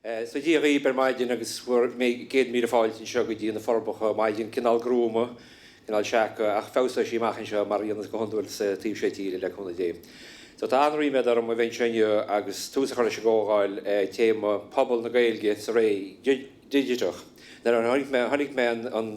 So Dia dhaoib ar maidin agus bhur gcéad míle fáilte anseo go dtí na Forbacha, maidin cineál gruama, cineál seaca, ach feabhsóidh sí amach anseo mar a dhéanas go hiondúil sa taobh seo tíre le cúnamh Dé. So tá an-ríméad orm a bheith anseo inniu agus tús a chur leis an gcomhdháil téama pobal na Gaeilge sa ré digiteach. Nuair a chonaic mé, chonaic mé an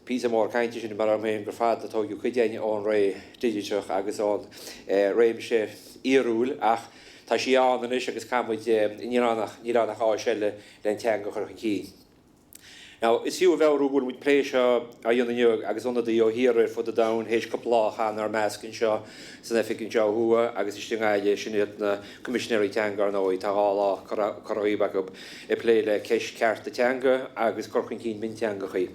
píosa mór cainte sin mar orm féin gur fada a tóigeadh cuid againn ón ré digiteach agus ón réimse fhíorúil ach Tá sí ann anois agus caithfidh muid, níl ann ach, níl ann ach áis eile le an teanga a chur chun cinn. Now, is fiú a mheabhrú go bhfuil muid plé seo á dhéanamh inniu agus ionadaí ó thíortha ar fud an domhain théis cúpla lá a chaitheamh inár measc anseo san oifig anseo ó thuaidh agus istigh i nGaillimh, sin iad na Coimisinéirí Teanga ar ndóigh, tá 2 lá curtha dhíobh acu ag plé le ceist cearta teanga agus cur chun cinn mionteangachaí.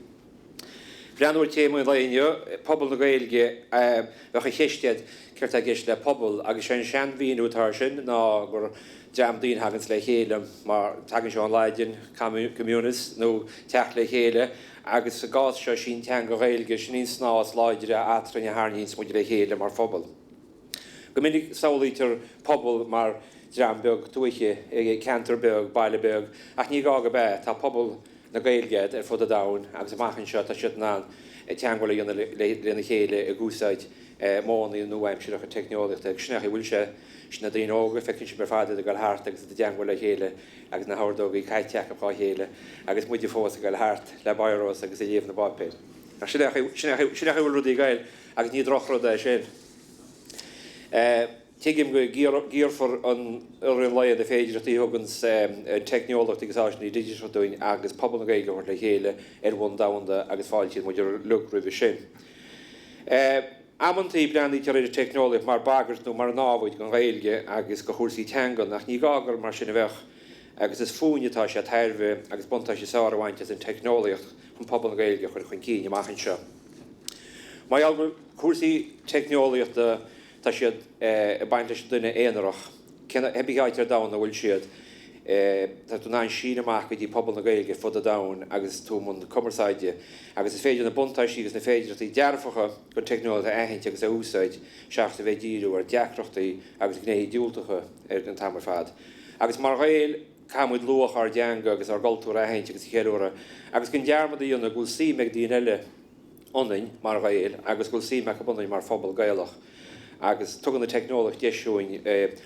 Breathnú ar téama an lae inniu, pobal na Gaeilge, bheadh an cheist agat céard tá i gceist le pobal agus sé an seanmhíniú atá air sin ná gur dream daoine a thaganns le chéile mar tagann sé ón Laidin communis nó teacht le chéile agus sa gcás seo sí an teanga Ghaeilge, sin í an snáth is láidre eatrainn a tharraingíonns muid le chéile mar phobal. Go minic samhlaítear pobal mar dream beag tuaithe i gceantar beag, baile beag ach ní gá go b'ea, tá pobal na Gaeilge ar fud an domhain agus amach anseo tá siad in ann teagmháil a dhéanamh lena chéile ag úsáid modhanna nua-aimseartha teicneolaíochta agus sin é an chaoi a bhfuil sé. Sin na daoine óga, feiceann sibh ar fad iad ag dul thart agus iad i dteagmháil le chéile agus na hordógaí caite acu dhá chéile agus muide fós ag dul thart le biros agus ag léamh na bpáipéir. Ach sin é an chaoi a bhfuil rudaí ag dul agus ní drochrud é sin. Tuigim go gcíorfar i rith an lae na féidearthachtaí a thugann an teicneolaíocht agus áiseanna digiteacha dúinn agus pobal na Gaeilge a thabhairt le chéile ar bhonn domhanda agus fáiltíonn muid uilig roimhe sin. Amantaí breathnaítear ar an teicneolaíocht mar bhagairt nó mar námhaid don Ghaeilge agus do chúrsaí teangan ach ní gá gur mar sin a bheadh agus is fúinne atá sé tairbhe agus buntáiste is fearr a bhaint as an teicneolaíocht chun pobal na Gaeilge a chur chun cinn amach anseo. Mar gheall go bhfuil cúrsaí teicneolaíochta Tá siad ag baint leis an duine aonarach. Cé bith áit ar domhan a bhfuil siad, tá tú in ann síneadh amach go dtí pobal na Gaeilge ar fud an domhain agus tú i mbun cumarsáide agus is féidir na buntáistí agus na féidearthachtaí dearfacha den teicneolaíocht a aithint agus a úsáid seachas a bheith ag díriú ar deacrachtaí agus gnéithe diúltacha ar an t-am ar fad. Agus mar Ghaeil, caithfidh muid luach ár dteanga agus ár gcultúr a aithint agus a cheiliúradh agus gan dearmad a dhéanamh go bhfuil suim ag daoine eile ionainn mar Ghaeil agus go bhfuil suim acu ionainn mar phobal Gaelach agus tugann an teicneolaíocht deis dúinn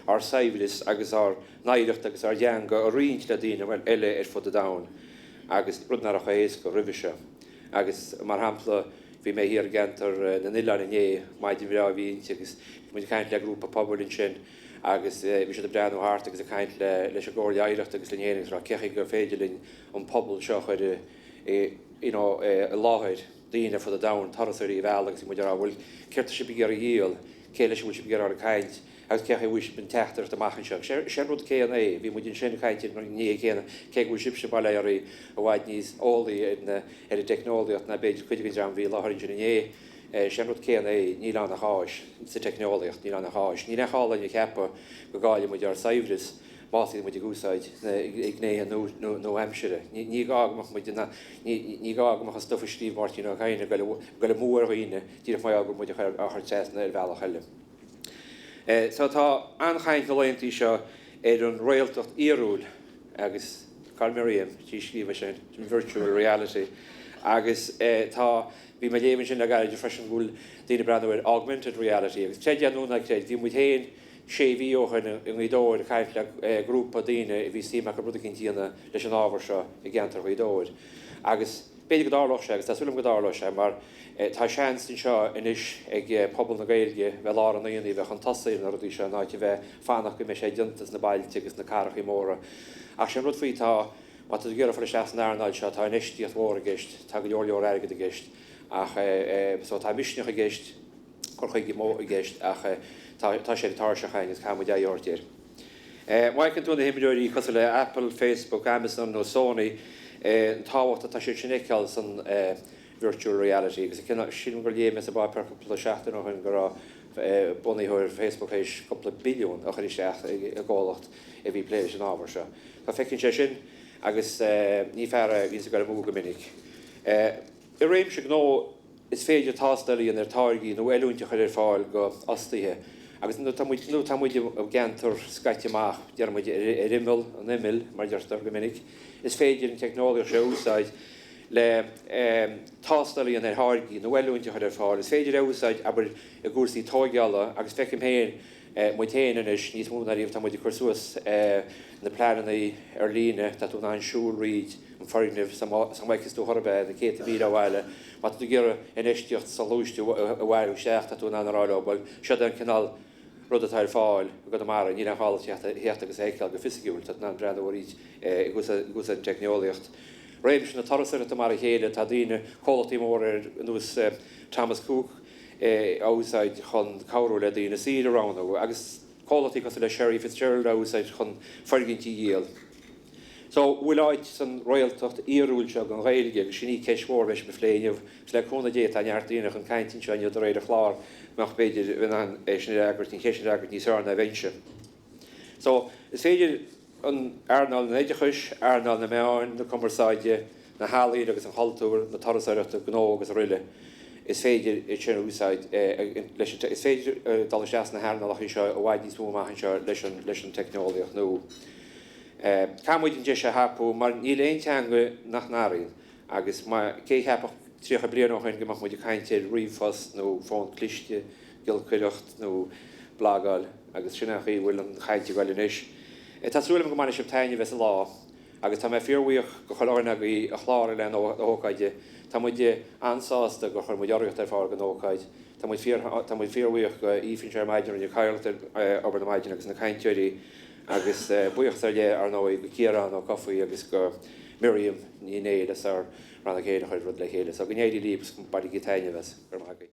ár saibhreas agus ár n-oidhreacht agus ár dteanga a roinnt le daoine eile ar fud an domhain agus rud nach raibh chomh héasca roimhe seo. Agus mar shampla bhí mé thiar i gceantar na n-oileán inné, maidin bhreá a bhí inti agus bhí muid ag caint le grúpa pobail ansin agus bhí siad ag breathnú thart agus ag caint le leis an gComhairle Oidhreachta agus linn féin agus ag rá cén chaoi gur féidir linn an pobal seo a chur i you know, i láthair daoine ar fud an domhain, turasóirí a mhealladh agus bhí muid ag rá bhuel, céard tá sibh ag iarraidh a dhíol, cé leis a bhfuil sibh ag iarraidh caint agus cén chaoi a bhfuil sibh an teachtaireacht amach anseo. Is é an rud céanna é, bhí muid ansin ag caint ar an ngné chéanna, cé go bhfuil sibhse, bail ó Dhia oraibh, i bhfad níos eolaí ar na, ar an dteicneolaíocht ná b'fhéidir cuid den dream a bhí i láthair ansin inné, is é an rud céanna é, níl ann ach áis sa teicneolaíocht, níl ann ach áis. Níl aon chall orainn a cheapadh go gcaillfidh muid ár saibhreas. más bíonn muid ag úsáid na gnéithe nua-aimsire. Ní gá go mbeadh muid in ní gá go mbeadh an stuif a scríobh Máirtín Ó Cadhain ag goil amú ar dhaoine díreach mar gheall go bhfuil muid á chur trasna ar bhealach eile. So tá an-chaint na laethanta seo ar an réaltacht fhíorúil agus Carl Miriam, sí a scríobh é sin, virtual reality agus tá bhí mé ag léamh ansin le gairid freisin go bhfuil daoine ag breathnú ar augmented reality agus creid é nó ná creid bhí muid féin sé mhí ó shin i nGaoth Dobhair ag caint le grúpa daoine a bhí suim acu rud eicínt a dhéanamh leis an ábhar seo i gceantar Ghaoth Dobhair. Agus b'fhéidir go dtarlódh sé, agus tá súil agam go dtarlóidh sé, mar tá seans anseo anois ag pobal na Gaeilge bheith i lár an aonaigh, bheith chun tosaigh ar na rudaí seo in áit a bheith fanacht go mbeidh sé déanta sna bailte agus sna cathrachaí móra. Ach sé an rud faoi, tá, má tá tú ag iarraidh fáil isteach san earnáil seo, tá infheistíocht mhór i gceist, tá go leor leor airgid i gceist ach so tá misneach i gceist, cur chuige modh i gceist ach tá sé ar an tairseach againn agus caithfidh muid aghaidh a thabhairt air. Má fheiceann tú na himreoirí cosúil le Apple, Facebook, Amazon nó Sony, an tábhacht atá siad sin a fheiceáil san virtual reality agus sílim gur léigh mé sa bpáipéar cúpla seachtain ó shin go raibh bunaitheoir Facebook théis cúpla billiún a chur isteach i gcomhlacht a bhí ag plé leis an ábhar seo. Tá feiceann sé sin agus ní fear é a bhíonns ag dul amú go minic. I réimse gnó, Is féidir tástáil a dhéanamh ar táirgí nó oiliúint a chur ar fáil go fhostaithe. Agus nuair atá muid, nuair atá muid i gceantar scaite amach, déarfaidh muid ar imeall an imill, mar a deirtear go minic, is féidir an teicneolaíocht seo a úsáid le tástáil a dhéanamh ar tháirgí nó oiliúint a chur ar fáil. Is féidir é a úsáid, abair, i gcúrsaí tóigeála agus feicim féin, muid féin anois, níos mó ná riamh, tá muid ag cur suas na pleananna ar líne, tá tú in ann siúl fríd an foirgneamh sula bhfeiceann tú chor ar bith é, na céadta míle ó bhaile. Má tá tú ag iarraidh infheistíocht soghluaiste a bhailiú isteach, tá tú in ann a rá leo, bhuel, seo é an cineál rud atá ar fáil i gConamara, níl aon ghá duit theacht agus a fheiceáil go fisiciúil, tá tú in ann breathnú arís ag úsáid an teicneolaíocht. Réimse na turasóireachta mar a chéile, tá daoine, comhlachtaí móra ar nós Thomas Cook á úsáid chun cabhrú le daoine saoire a roghnú agus comhlachtaí cosúil le Sherry Fitzgerald á úsáid chun foirgintí a dhíol. So, bhfuil áit san réaltacht fhíorúil seo don Ghaeilge? Agus sin í ceist mhór a bheidh sibh a phlé inniu. Agus le cúnamh Dé tá neart daoine chun cainte anseo inniu de réir an chláir a mbeadh b'fhéidir in ann é sin a fhreagairt, an cheist sin a fhreagairt níos fearr ná bheinnse. So, is féidir an earnáil an oideachais, earnáil na meáin, na cumarsáide, na healaíon agus an chultúir, na turasóireachta, gnó agus aroile, is féidir iad sin a úsáid leis an, is féidir dul isteach sna hearnálacha seo i bhfad níos mó amach anseo leis an, leis an teicneolaíocht nua. Caithfidh muid an deis a thapú mar níl aon teanga nach n-athraíonn agus má, cé a cheapfadh 30 bliain ó shin go mbeadh muid ag caint ar ríomhphost nó fón cliste, giolcaireacht nó blagáil agus sin an chaoi a bhfuil an chaint ag goil anois. Tá súil agam go mbainfidh sibh taitneamh as an lá agus tá mé fíorbhuíoch go chuile dhuine agaibh a chláraigh le na hócáide. Tá muid an-sásta gur chuir muid urraíocht ar fáil don ócáid. Tá muid fíor, tá muid fíorbhuíoch go Aoife anseo ar maidin a rinne cathaoirleacht ar obair na maidine agus na cainteoirí. Agus buíochas ar leith, ar ndóigh, go Ciarán Ó Cofaigh agus go Miriam Ní Néill as ár rannóg féin a chuir rud le chéile. So go n-éirí libh agus bainigí taitneamh as. Go raibh maith agaibh.